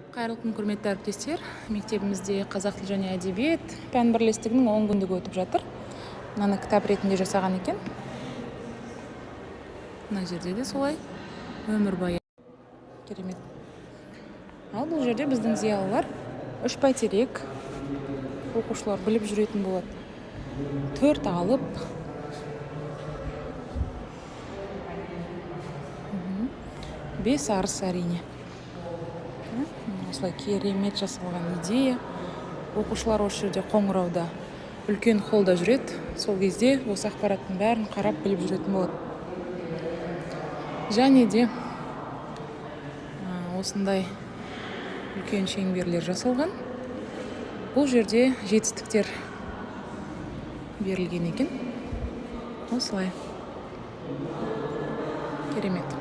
Қайырлы күн, құрметті әріптестер. Мектебімізде қазақ тілі және әдебиет пән бірлестігінің 10 күндігі өтіп жатыр. Мынаны кітап ретінде жасаған екен. Мына жерде де солай. Өмірбаян. Керемет. Ал бұл жерде біздің зиялылар 3 бәйтерек, оқушылар біліп жүретін болады. 4 алып. 5 арыс әрине. Осылай керемет жасалған идея. Оқушылар осы жерде қоңырауда, үлкен холлда жүреді. Сол кезде осы ақпараттың бәрін қарап біліп жүретін болады. Және де осындай үлкен шеңберлер жасалған. Бұл жерде жетістіктер берілген екен. Осылай. Керемет.